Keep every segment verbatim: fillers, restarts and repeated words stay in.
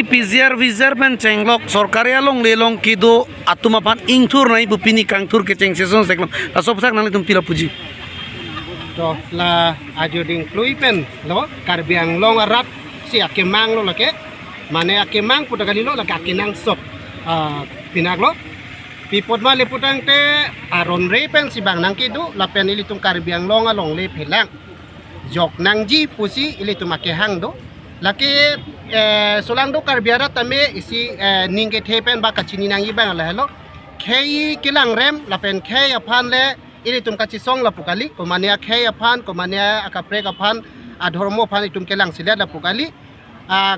P G R V G R pen chenglok sorkari alongle along kedo atum aphan ingthur nangji pu pini kangthur kecheng session seklem. Laso aphuthak nanglitum pilo puji. To la ajo dingklui pen lo Karbi Anglong arat si akemang lo lake. Mane akemang puta kalilo lake akenangsot, ah, pinaklo. Pi apot ma le putangte aron re pen si bang nangkedo lapen ilitum Karbi Anglong alongle phelang jok nangji pusi ilitum akehang do. Lake, eh, solangdo Karbi arat tame isi, eh, ning kethe pen ba kachini nangji bang lahelo. Khei kelang rem lapen khei aphan le ilitum kachisong lapu kali. Komane akhei aphan, komane akaprek aphan, adhormo aphan itum kelang silet lapu kali. Ah,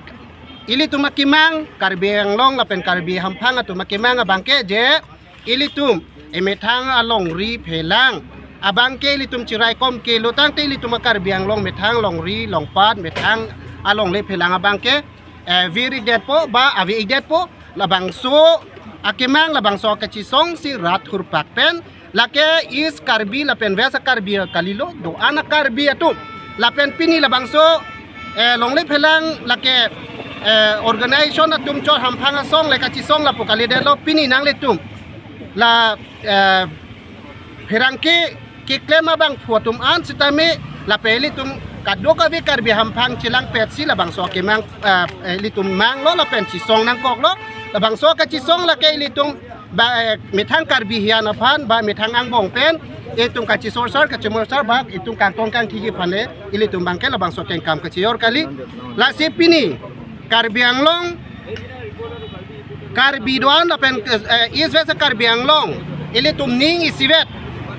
ilitum akemang, Karbi Anglong lapen Karbi hamphang atum akemang abangke je ilitum emethang alongri phelang abangke ilitum chiraikom kelo tangte ilitum a-Karbi Anglong methang longri longpat methang alongle phelang abangke, eh, vir-ik detpo ba ave-ik detpo. Labangso akemang, labangso kachisong si rat hurpak pen lake East Karbi lapen West Karbi kalilo, do-an a-Karbi atum. Lapen pini labangso, eh, longle phelang lake, eh, organization atum chot hamphang asong le kachisong lapu kalidetlo pini nanglitum. La, eh, pherangke keklem abangphu atum an sitame lapen ilitum kadokave Karbi hamphang chelangpet si labangso akemang, eh, ilitum manglo lapen chisong nangkoklo. Labangso kachisong lake ilitum ba, eh, methang Karbi hian aphan ba methang angbong pen itum kachisorsar kachimorsar ba itum kangtong kangthiji aphan le ilitum abangke labangso kengkam kachijor kali. Lasi pini Karbi Anglong, Karbi do-an lapen, eh, East West Karbi Anglong ilitum ning isivet,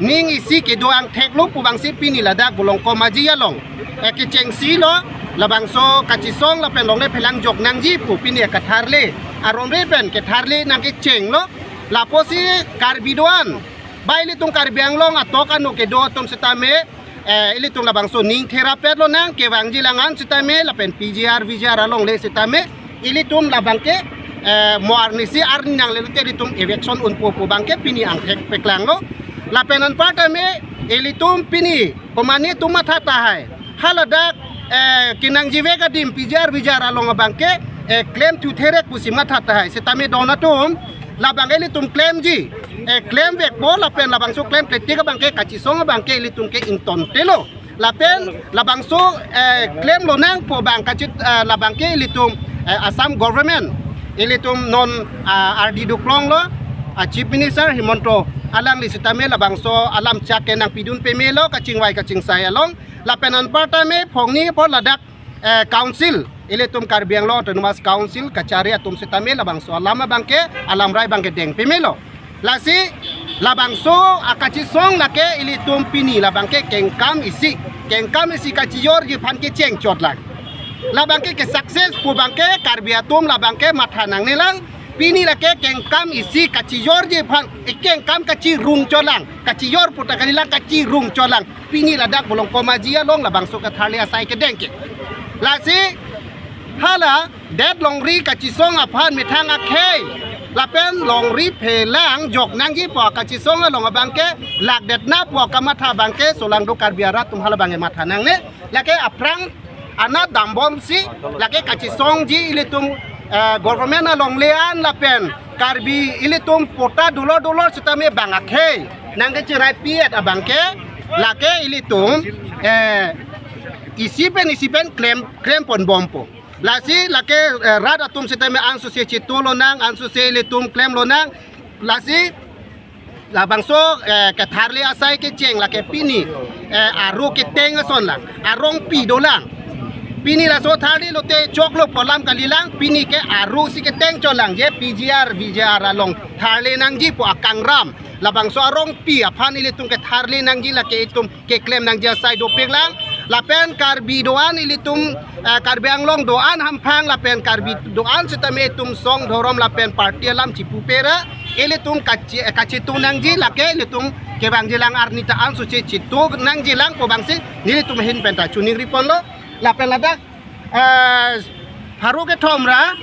ning isi kedo angthek lo pu abangsi pini ladak Bolongkom Aji along, eh, kechengsi lo, labangso kachisong lapen longle phelang jok nangji pu pini ketharle, aron re pen ketharle nangkecheng lo. Lapusi Karbi do-an ba ilitum Karbi Anglong atok anu kedo atum sitame, eh, ilitum labangso ning therapet lonang, kevangji lang an sitame lapen P G R V G R alongle sitame ilitum labangke, eh, mo arnisi arni nangle lote ilitum eviction unpo pu abangke pini angthek paklanglo. Lapen anparta me ilitum pini komane atum matha tahai. Haladak, eh, kenangjive adim P G R V G R along abangke, eh, klemthu therek pusi matha tahai. Sitame don atum labang ilitum klemji, eh, klemvekpo lapen labangso klemkletik abangke kachisong abangke ilitum ke ingtontelo. Lapen labangso, eh, klem lonang pu abang kachit, eh, labangke ilitum, eh, Assam government ilitum non, ah, ardi duklonglo, ah, Chief Minister Himanta alangli sitame labangso alam chak ke nangpidun pemelo kachingvai kachingsai along. Lapen anparta me phongni apor ladak, eh, council, ilitum Karbi Anglong Autonomous Council kachari atum sitame labangso alam abangke, alamrai abangke deng pemelo. Lasi labangso akachisong lake ilitum pini labangke kengkam isi, kengkam isi kachijorji aphan kecheng chot lang. Labangke ke success pu abangke Karbi atum labangke matha nangne lang. Pini lake kengkam isi kachijorji aphan, eh, kengkam kachirung chot lang, kachijor puta kali lang, kachirung chot lang. Pini ladak Bolongkom Aji along labangso ketharle asai kedeng ke. Lasi hala det longri kachisong aphan methang akhei lapen longri phelang jok nangji pu akachisong along abangke lakdet na pu akamatha abangke solangdo Karbi arat atum hala abangke matha nangne. Lake aphrang anat dambomsi lake kachisongji ilitum, eh, government alongle an lapen Karbi ilitum patta dolor dolor sitame bang akhei nangkecherai pi-et abangke lake ilitum, eh, isi pen isi pen klem, klem ponbompo. Lasi lake, eh, rat atum sitame ansose chitu lonang, ansose ilitum klem lonang. Lasi labangso, eh, ketharle asai kecheng lake pini, eh, aro keteng ason lang, arongpi dolang. Pini laso tharle lote choklo pu alam kali lang, pini ke aro si keteng chot lang je P G R V G R along tharle nangji pu akangram. Labangso arongpi aphan ilitum ketharle nangji lake itum keklem nangji asai dopik lang. Lapen Karbi do-an ilitum, eh, Karbi Anglong do-an hamphang lapen Karbi do-an sitame itum song dhorom lapen party alam chipu pera ilitum kachi-, eh, kachitu nangji lake ilitum kevangji lang arni ta ansose chitu nangji lang pu abangsi nelitum ahin pen ta choningri ponlo. Lapen ladak, eh, pharo kethom ra,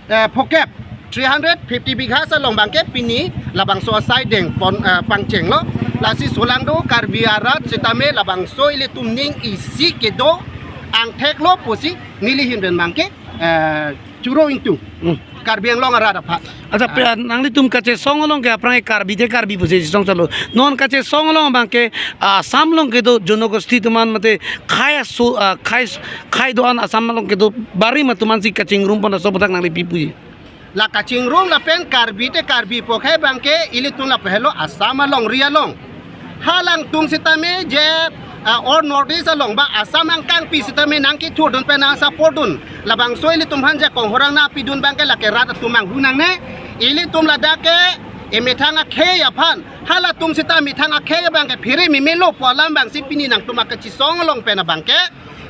eh, phokep three hundred fifty bighas along abangke pini labangso asai deng pon, eh, pangchenglo. Lasi solangdo Karbi arat sitame labangso ilitum ning isi kedo angthek lo pusi neli ahin pen abangke, eh, Turo ingtung. Hmm. Karbi Anglong arat aphan. Acha, pe, nanglitum kachesong along ke aphrang Karbi te Karbi pusi chesong chalo. Non kachesong along abang ke, ah, Assam along kedo jonogosti atum an mate khei aso, ah, khei, khei do-an Assam along kedo barim atum ansi kachingrum pon aso aputhak nangli pi puji? La kachingrum lapen Karbi te Karbi pu akhei abang ke ilitum lapu helo Assam alongri along. Halangtum sitame je, ah, or North East along ba Assam angkangpi sitame nangkethurdun pen nang support dun. Labangso ilitum aphan jakong horang nangpidun abang ke lake rat atum manghu nangne. Ilitum ladak ke emethang akhei aphan. Halatum sita methang akhei abang ke phere memelo pu alam abangsi pini nangtum akachesong along pen abang ke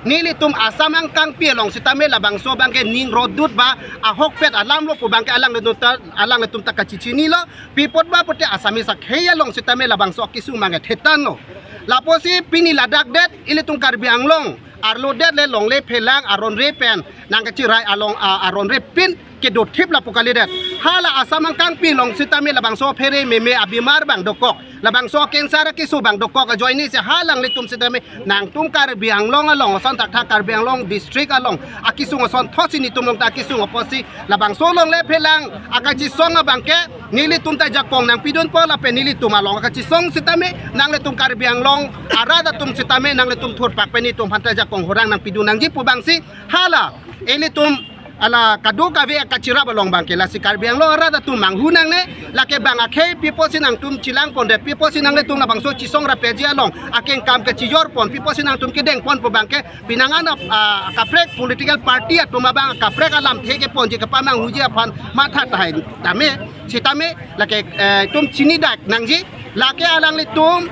nelitum Assam angkangpi along sitame labangso abang ke ning rodut ba ahokpet alam lo pu abang ke alanglitum ta, alanglitum ta kachechinilo. Pi apot ba pute Assamese akhei along sitame labangso akesung abang ke thetanlo. Lapusi pini ladak det ilitum Karbi Anglong arlo det le longle phelang aron re pen nangkachirai along, ah, aron re pin kedothip lapu kalidet. Hala Assam angkangpi along sitame labangso phere meme abimar abang dokok. Labangso cancer akeso abang dokok ajoine si halanglitum sitame nangtum Karbi Anglong along ason thakthak Karbi Anglong district along akesung asonthotsi netum along ta akesung apotsi labangso longle phelang akachesong abang ke nelitum ta jakong nangpidunpo lapen nelitum along akachesong sitame nanglitum Karbi Anglong arat atum sitame nanglitum thurpak pen netum aphan ta jakong horang nangpidun nangji pu abangsi hala ilitum ala kadokave akachirap along abang ke lasi Karbi Anglong arat atum manghu nangne. Lake abang akhei pi apotsi nangtum chelang pondet, pi apotsi nanglitum labangso chesong rapji along akengkam kachijor pon, pi apotsi nangtum kedeng pon pu abang ke pinangan ap-, ah, kaprek political party atum abang kaprek alamthe keponji kapamanghuji aphan matha tahai tame sitame lake, eh, itum chinidak nangji. Lake alanglitum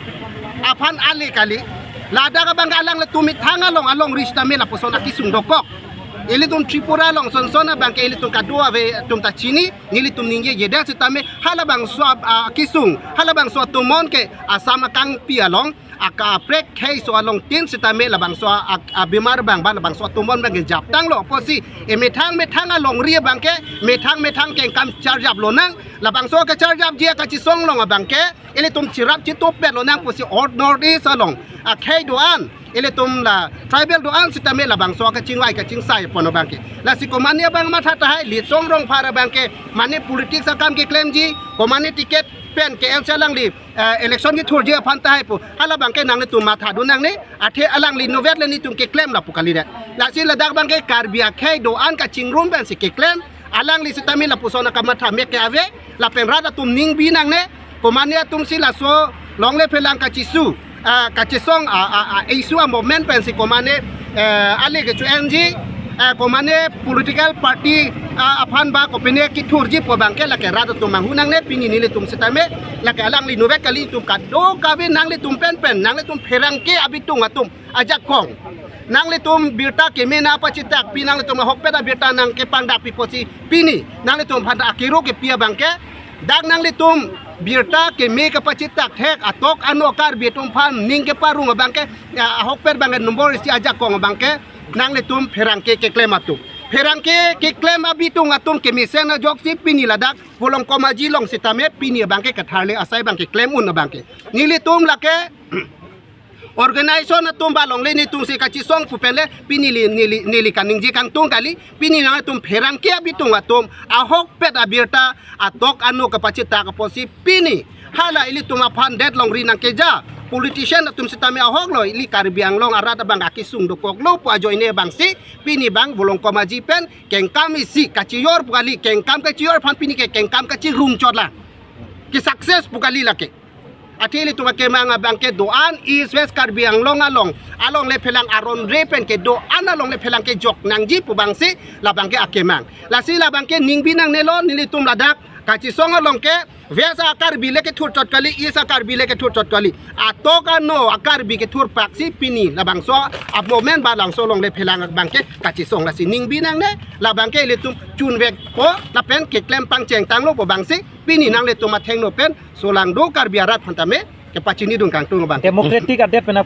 aphan ale kali. Ladak abang alanglitum methang along alongri sitame lapuson akesung dokok. Ilitum Tripura along sonson abang ke ilitum kadokave atum ta chini, nelitum ningjejedet sitame halabangso a-, akesung, halabangso atomon ke Assam angkangpi along akaprek kheiso alongtin sitame labangso a-, abimar abang ba labangso atomon abang ke japtanglo apotsi emethang methang alongri abang ke methang methang kengkam charjap lonang. Labangso kacharjapji akachesong along abang ke ilitum cherap chetopet lonang pusi or North East along akhei do-an, ilitum la tribal do-an sitame labangso kachingvai kachingsai pon abang ke. Lasi komane abang matha tahai Litsong Rongphar abang ke mane politics akam keklemji, komane ticket pen ke N C alangli, eh, election kethurji aphan tahai pu. Hala abang ke nanglitum mathadun nangne, athe alangli novet le netum keklem lapu kalidet. Lasi ladak abang ke Karbi akhei do-an kachingrum pensi keklem, alangli sitame lapuson akamatha mek ke ave, lapen rat atum ningbi nangne, komane atumsi laso longle phelang kachesu, ah, kachesong, ah, ah, ah, issue a-movement pensi komane, eh, ale kecho-enji, eh, komane political party, ah, aphan ba kopine kethurji pu abang ke lake rat atum manghu nangne. Pini nelitum sitame lake alangli novet kali, itum kadokave nanglitum pen pen, nanglitum pherangke abitung atum ajakong. Nanglitum birta keme nangpachitakpi, nanglitum ahokpet abirta nangkepangdakpi apotsi pini nanglitum aphan akero kepi abang ke, dak nanglitum birta keme kapachitak thek atok ano Karbi atum aphan ning keparong abang ke, ya, ahokpet abang ke nombor isi ajakong abang ke nanglitum pherangke keklem atum. Pherangke keklem abitung atum kemesen ajoksi pini ladak Volongkom Aji along sitame pini abang ke katharle asai abang ke klem un abang ke. Nelitum lake organization atum ba longle netumsi kachesong pu pen le pini neli, neli, neli kaningje kangtung kali. Pini nangtum pherangke abitung atum ahokpet abirta atok ano kapachitak apotsi pini hala ilitum aphan det longri nangkeja politician atum sitame ahoklo, ili Karbi Anglong arat abang akesung dokoklo pu ajoine abangsi pini abang Volongkom Aji pen kengkam isi kachijor pu kali, kengkam kachijor aphan pini ke kengkam kachirung chotlang. Ke success pu kali lake. Athe ilitum akemang abang ke do-an East West Karbi Anglong along, alongle phelang aron re pen ke do-an alongle phelang kejok nangji pu abangsi labang ke akemang. Lasi labang ke ningbi nangnelo, nelitum ladak kachesong along ke West a-Karbi le kethur chot kali, East a-Karbi le kethur chot kali. Atok ano a-Karbi kethurpaksi pini labangso a-movement ba labangso alongle phelang abang ke kachesong, lasi ningbi nangne, labang ke ilitum chunvekpo lapen keklem pangchengtanglo pu abangsi pini nanglitum athengno pen solangdo Karbi arat aphan tame kepachinidun kangtung abang. Democratic adet pen